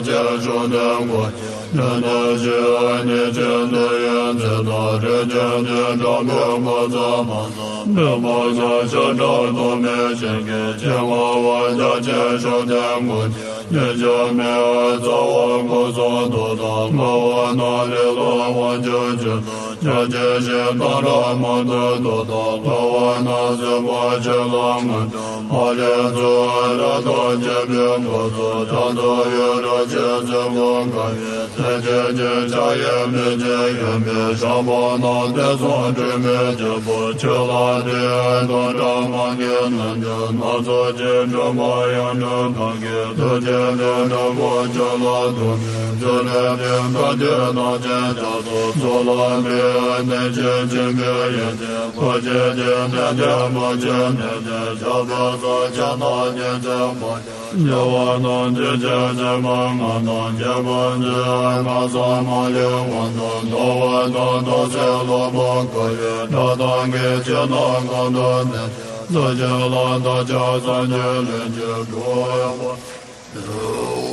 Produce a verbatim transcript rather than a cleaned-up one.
ཅེས་བཅོམ་ལྡན་འཁོར་ཉན་ཐོས་ཀྱི་ཉེར་སྤྱོད་འདི་ཡི་ཚེ་དང་རིམ་གྱིས་ནི་གྲངས་མེད་འཁོར་ཚང་མ་དང་། མི་མ་ཚང་ཤ་ཁྲག་དོ་མེད་ཅན་གྱི་སྐྱེ་བ་བརྒྱ་བྱིན་བཅོམ་ལྡན་འཁོར་ཉིད་ཀྱང་མི་འོང་། རྩ་བ་འཁོར་གསུམ་དུ་དང་། ལྷ་བ་རྣམས་ལས་ལྷ་དབང་ཕྱུག་ཆེན་ཉག་གཅིག་ཞིང་གཏང་རག་མ་དུད་འགྲོ་དང་། ལྷ་བ་རྣམས་སྲིད་པ་ཆུ་ལ་ངུར་སྨྲིག་མ་ལས་ཚུར་རབ་ཏུ་འབྱིན་པའི་འཁོར་ཚོགས། བྱང་ཕྱོགས་ཡུལ་དུ་སྤྱན་གཟིགས་པ་དགའ་བའི་མཚན་བརྗོད་ཅིང་། ཕྱག་གཡས་མི་བསྐྱོད་གཡོན་པས་བཤགས་པ་གནང་། དེང་སང་སྒྲོལ་མའི་སྤྱན་སྤོས་ཆུ་ལ་བཏེགས། དུང་སྒྲ་མ་གྱུར་ནམ་མཁའི་སྣ་ཚོགས་ཀྱི། འགྲོ་མ་ཡང་འགྲོ་གང་གི་ཐུགས་རྗེ་ལས། འགྲོ་ཀུན་ཕྱོགས་ལ་ཐོགས་པའི་ཚུལ་ལས་ཏེ། བཀའ་བརྒྱུད་རྣམ་འབྱེད་རྒྱ་མཚོ་མཚོ་ལ་འབིགས། གནས་ཆེན་ཆེན་པོའི་ཡོན་ཏན་འཁོར་བཅས་ཀྱི། གནས་བརྟན་མ་བཅོས་གནས་བརྟན་ཞབས་པད་སོགས། ཕྱག་ན་མཉེས་ཚེ་མ་ཉམས་རྒྱལ་བ་རྣམས། དེ་ཕྱིར་མཛད་པ་སྔགས་རྣམས་རྒྱས་པར་མཛོད། ཁམས་གསུམ་མ་ལུས་དབང་དུ་འདུ་བ་དང་། རྟོག་ཚོགས་རླུང་པོ་འཁོར་བའི་སྒྲ་གདངས་ཀྱིས། ཕྱི་ནང་ཀུན་ཏུ་ནི་ཚུར་ཁྱབ་ལ། བདག་ཅག་སངས་རྒྱས་ལྷུན་གྱིས་གྲུབ་པར།